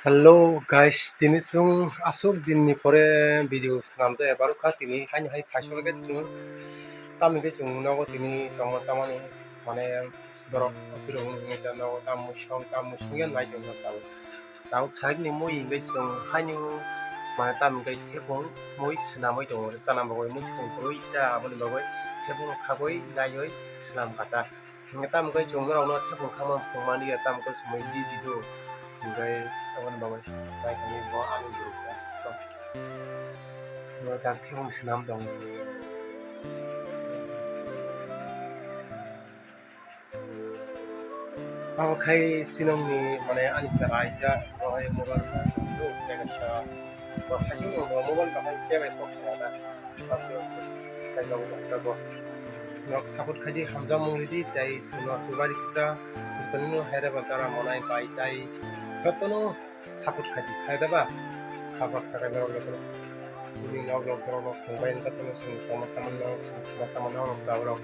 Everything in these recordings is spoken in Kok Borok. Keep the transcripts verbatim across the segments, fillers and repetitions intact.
Hello guys, tini chwng aswk dinni pore video swnamjak ya barokha, tini haino hai phaisok khe chwng tamni khe chwng nogo tini tongma chamani mane borok birok wngwi tongma nogo tamo song tamo songya nai tongma tabuk tabuk side ni mui hwnkhe chwng haino mane tamo khe thepung mui swnamwi tongo chana bagwi mui thepung kwrwi cha aboni bagwi thepung khagwi naiwi swnam kha ta. Hingke tamo khe chwng norokno thepung khamma phungmani ya, tamo khe chwng bai busy do. Hingke aboni bagwi naithani bo ani group o. Bo tak thepung swnam tong. Abo khai sinong ni mane ani chwrai ta, bo hai mobile phone do, tei kaisa bo saichung bo mobile bahai tei bai kok sa da. Norok support khaidi hamjakmung ridi tei chwngno swbari kisa jotono hairaba dara monai bai tei jotono support khaidi khaidaba kha baksa khe norok jotono chini nok rok borok rok thwngbai jotono chwng tongma samano chwng tongma samano norok daborok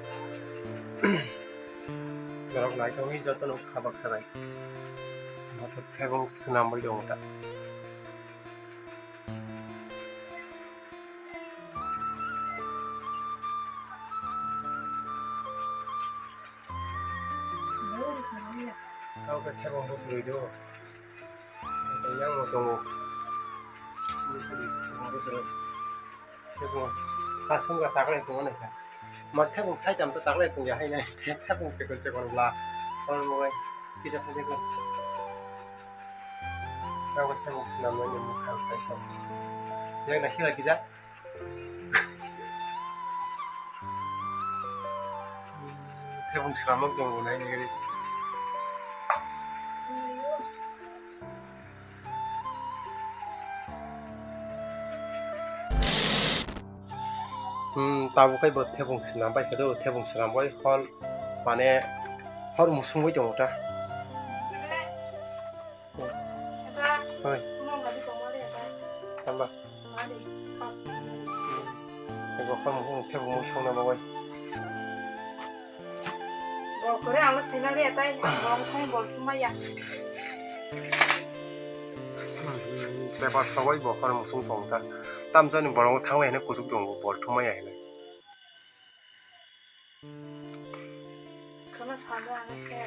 norok naitokni jotono kha baksa bai thebung swnamwi tongo ta. Kau khe thebung bwswrwi do. Yang no tongo. Bwswrwi, thebung bwswrwi. Thebung. Kasung ga taklai tongo nai kha. Ma thebung thai tam to taklai tong ya hai nai. Thebung se kon se kon bla. Kon mo bai. Kisa kisa kon. Kau khe thebung swnam nai ni mukha khai to. Yang na hila kisa. Thebung swnamok tongo nai nigri. Hmm, tabuk khe bo thebung swnam bai khe do, thebung swnam bai hor mane hor musung bai tongo ta. Hoi. Tamba. Ego kham hung thebo mui songna bagoi. Bol kore alo sina le tai, bol kham bol khum ya. Paper sogoi bo kham musung tong ta. Tam jani borong thangmai hene kuchuk tongo, bol thumai ya hene. Kheno sado ang khe.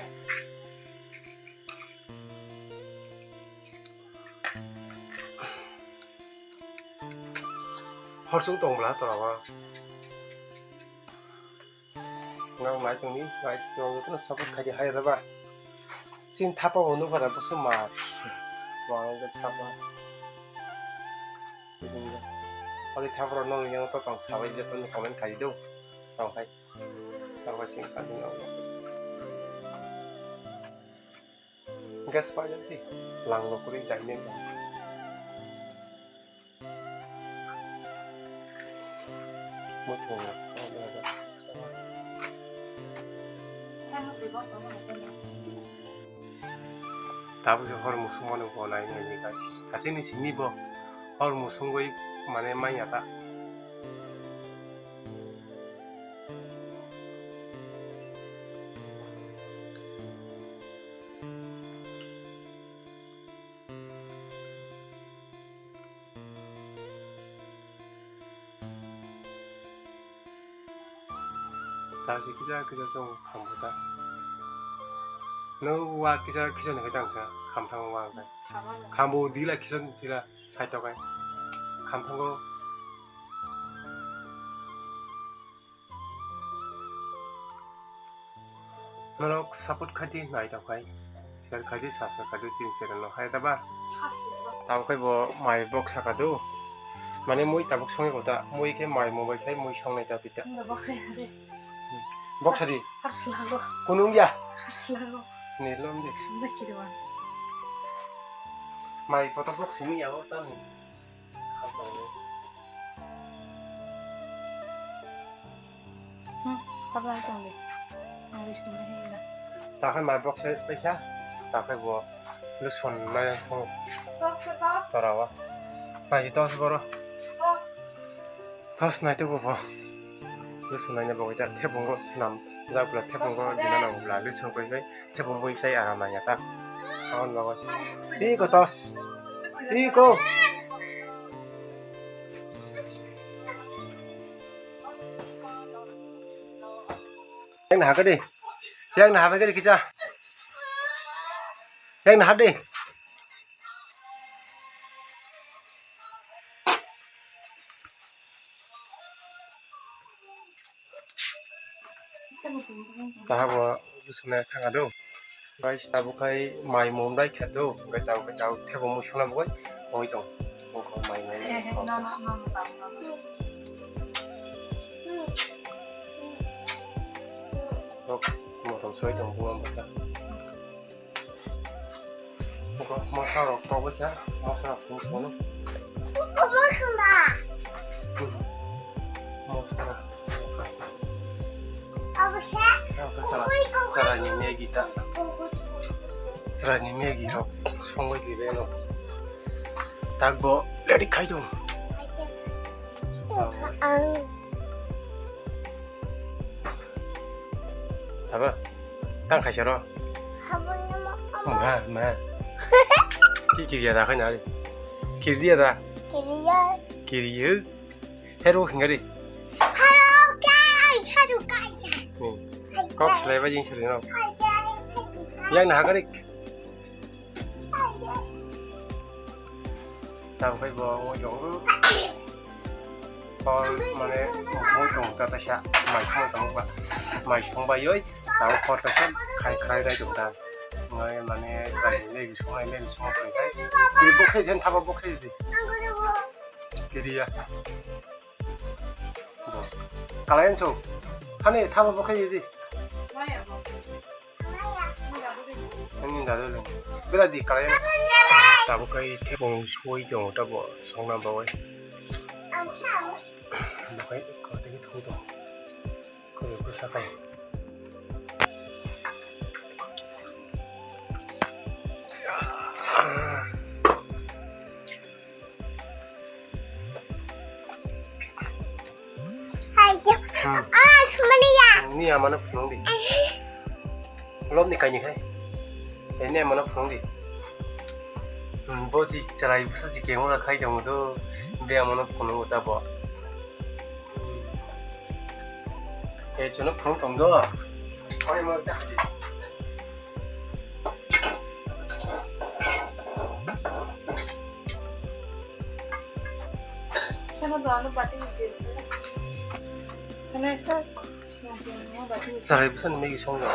Horsung tong bwla tola o. Nang nai tongni, guys, tong jotono support khaidi hai rwba. Chini thapa bo nukha da bwswk ma. Wang khe thapa. Ori thapa rok nokni yango to tong sabai jotono comment khaidi do. Tong hai. Tong hai sing khaidi nokno. Gas pa jak si. Lang lo kuri dai ne. Tabuk hor musung mano bo nai nai ni kai. Asini simi bo hor musung goi mane manya ta. Tasi kisa kisa chwng khambo ta. No wa kisa kisa nang khe tang kha, kham thang wa kha. Khambo dila kisa dila sai to kai. Kham thango. Norok support khaidi nai tong khai. Share khaidi, subscribe khaidi, chini channel no hai da ba. Tamo khai bo mai bok saka do. Mane mui tabuk songi kota, mui khe mai mobile khai mui songnai ta pita. Bok sadi. Harslago. Kunung ya. Harslago. Ni lom di. Nakirwan. Mai kota bok simi ya o tani. Hmm, khabla tong de. Ang ri sumai hai na. Takhai mai bok se paisa. Takhai bo luson mai ang thong. Torawa. Nai tos boro. Tos nai to bo. Luson nai na bo ta thebungo snam. Jakbla thebungo dina na bla luson koi kai. Thebung bui sai aram nai ta. Awan bago. Iko tos. Iko. Yang na haka di. Yang na haka di kisa. Yang na haka di. Taha bo bwswknai thanga do. Guys, tabuk khai mai mum dai kha do. Hwnkhe tabuk khai tabuk thebo musukna bo khai oi tong. Ongkho mai nai. Tok motom soi tong buma bwsa. Mosa rok tok bwsa, mosa rok tong soi. Mosa rok. Chwrai ni Maggi ta. Chwrai ni Maggi rok songwi twi reno. Tak bo ready khai tong. Ang. Aba, tang khaisa ro. Habungni mo-, mo-, ma, ma. Ki kiriya da khai na. Kiriya da. Kiriya. Kiriya. Hero hingari. Haro kai, haro kai. Ni. Kok selai ba jing seri no. Yang na hagari. Tang khai bo ongoi tongo. Hor mane ongoi tongo ta kaisa mai songoi tongo ba. Mai songbai oi tang hor kaisa khai khai dai tongo ta. Ongoi mane chwrai Maggi songnai Maggi songma tongo khai. Kiri bo khai jen thaba bo khai di. Kiriya. Bo. Kalai anso. Hani thaba bo khai di. Ani dadu le. Bera di kalai. Tabuk kai thepung soi tongo tabo songna bawai. Bukai ko tegi thung tongo. Ko be kusa kai. Hai, ya. Hmm. Ah, semuanya. Ni amano phunung di. Lom ni kaini khai. Ini amano phunung di. Hmm, bo si chwrai bwsa si kemo khai tong do. Be amano phunung ta bo. Hmm. Eh, chuno phunung tong do. Oi mo ta. Chwrai bwsani Maggi songja.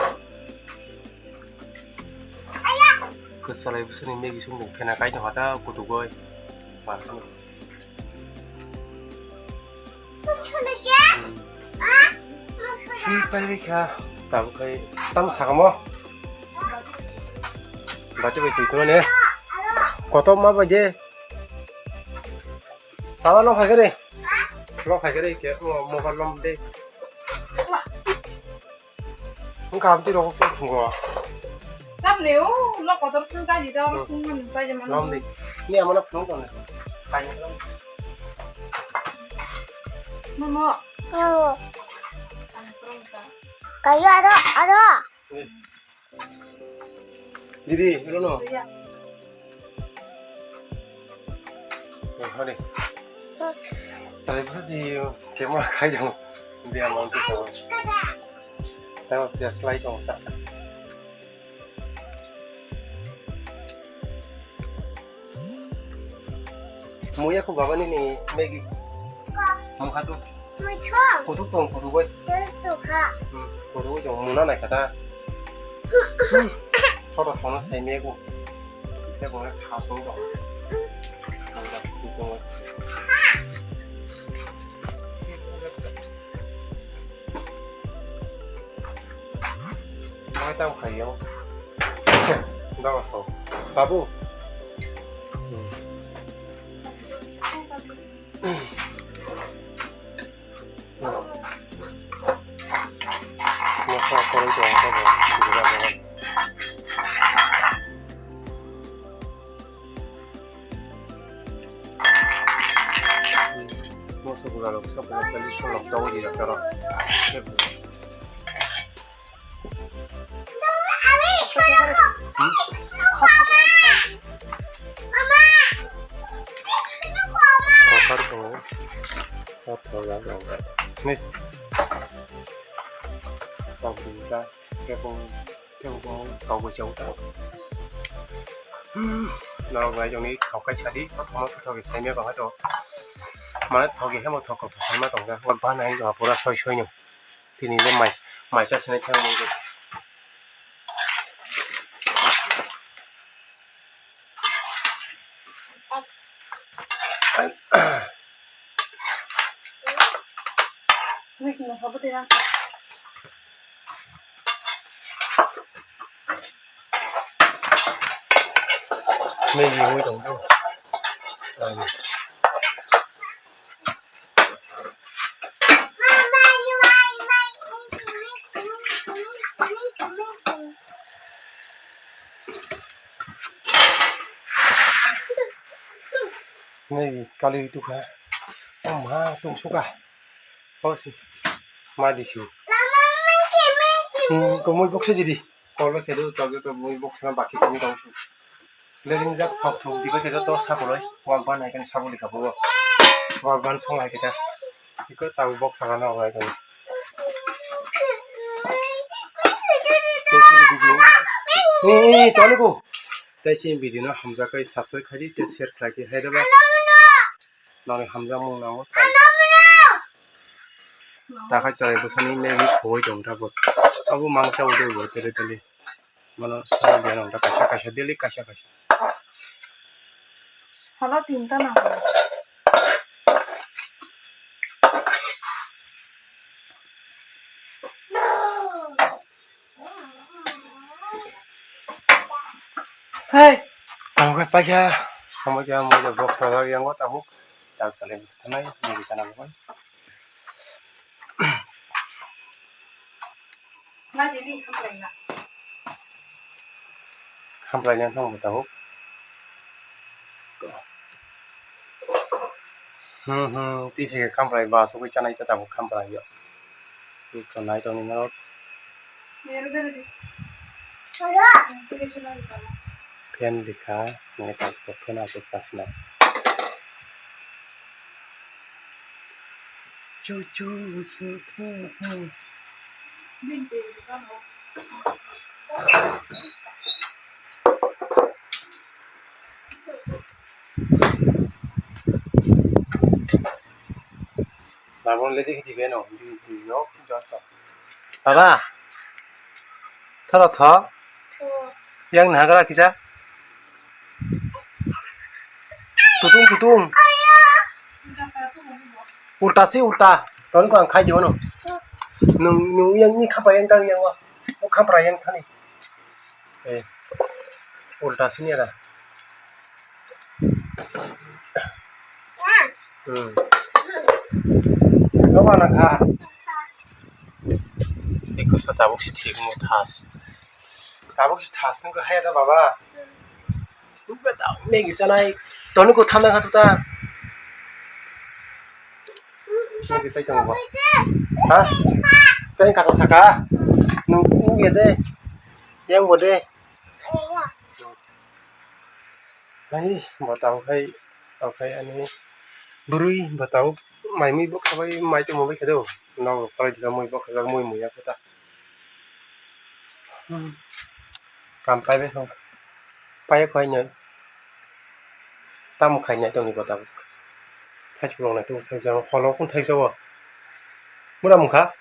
Kwchwlai bwsani Maggi songja phena kai tongkha ta kutukgwi. Pai bai kha, tabuk khai tamo sakamo. Bati bai twi tongmani. Kotor ma bai de. Tala no phai kare. No phai kare ke mo mobile lom de. Wngkha amtwi rokok tong thungo. Chapni o, no kotor phung kai di, tamo phung man pai jama. Lom di. Ni amano phung tong ni. Kai ni lom. Momo. Oh. Kayo aro, aro. Didi, elo no. Iya. Eh, hore. Sai bwsa si kemo khai dong. Dia mau tu sama. Tahu dia slide dong tak. Muya ko baba ni ni Maggi. Mukha tu. Kutuk tong kutuk bai. Hmm, kutuk tong muna nai kata. Thoda thono sai megu. Te bo kha tong tong. Tong da kutuk tong. Mai tang phai yo. Dawa so. Babu. Mokha koroi tong kha bo, gura bo. Moso gura rok sok rok tali solok tong di rok toro. Hmm? Ni. Tau di ta. Kebo, kebo kau bo chau ta. Hmm. Norok nai joni thok kai sadi, thok kai sadi, thok kai sadi, thok kai sadi. Mane thok kai hemo thok kai sadi ma tong ka. Ba nai jong pura soi soi no. Tini le mai, mai cha sene thang mo. Maggie wngwi tongkhe. Nini kali tu kha. Oh ma, tu suka. Oh si. Ma di su. Hmm, ko moi box di di. Kol khe do, to to moi box na baki sini tong su. Leling jak thok thok di ba khe to sa koloi. Wak ban hai kan sabuli ka bo. Wak ban song hai khe ta. Iko ta box sa na wai kan. Ni, ni, ni, to ni ko. Tei chini video no hamjak kai subscribe khai di, tei share khlai di, hai da ba. Nang hamjakmung nango. Takhai chwrai bwsani Maggie khogwi tong ta bwsa. Abo mangsa udi bo tele tele. Mano sa biyano ta kaisa kaisa daily kaisa kaisa. Hala tinta nango. Hey. Tamo khe paikha, tamo khe amo je box rok yang o tabuk. Tak salai thanai, Maggie sana bukan. Hamplai nang thang tabuk. Hmm, hmm, twi khe khamplai ba sugwi chanai ta tabuk khamplai yo. Twi tongnai tongni norok. Fan rikha, nini tabuk fan aswk chasna. Chu chu su su su. Labon le dikhi dibe no, di di no joto. Baba, thoro tho. Yang nagra kisa. Tutung tutung. Ulta si ulta. Toni ko ang khai dibo no. Nung nung yang ni khapa yang tang yang wa. O khapra yang thani. Eh. Ulta sini ada. Hmm. Kau mana kha? Eko sa tabuk si thik mo thas. Tabuk si thas nung hai da baba. Nung ba tabuk Maggie sanai. Toni ko thanda kha tuta. Maggie sai tongo. Ha? Kau yang kasa saka? Nung nung ya deh. Yang bo deh. Hai, bo tabuk hai, tabuk hai ani bwrwi bo tabuk mai mui bo khabai, mai tongma bai khe do. Nogo parai dikha mui bo khajak, mui muya khe ta. Hmm. Kam pai bai kho. Pai kho hai nai. Tamo khai nai tongni bo tabuk. Thaichuk rok nai tong thaichuk, holo kun thaichuk o. Mura mungkha.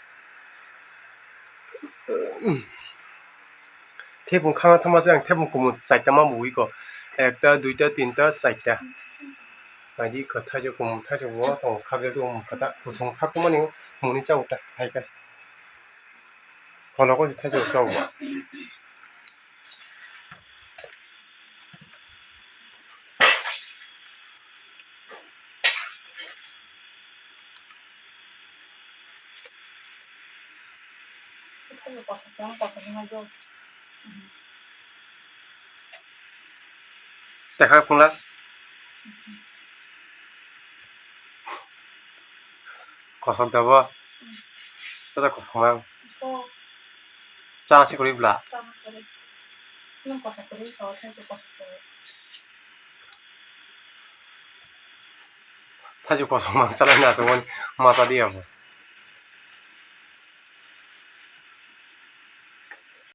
Thepung khama thama se ang thepung kumun chaita ma bui ko. Ekta, duita, tinta, chaita. Adi ko thaichuk kumun thaichuk bo tong kha bel tong kata kusung kha kumani muni cha uta hai kai. Holo ko thaichuk cha bo. Teka pula. Kosok dabo. Tata kosok mang. Chana si kuri bla. Nung kosok kuri, so, thank you, kosok kuri. Thaisuk kosom mang chalai na aswk mani masa di abo.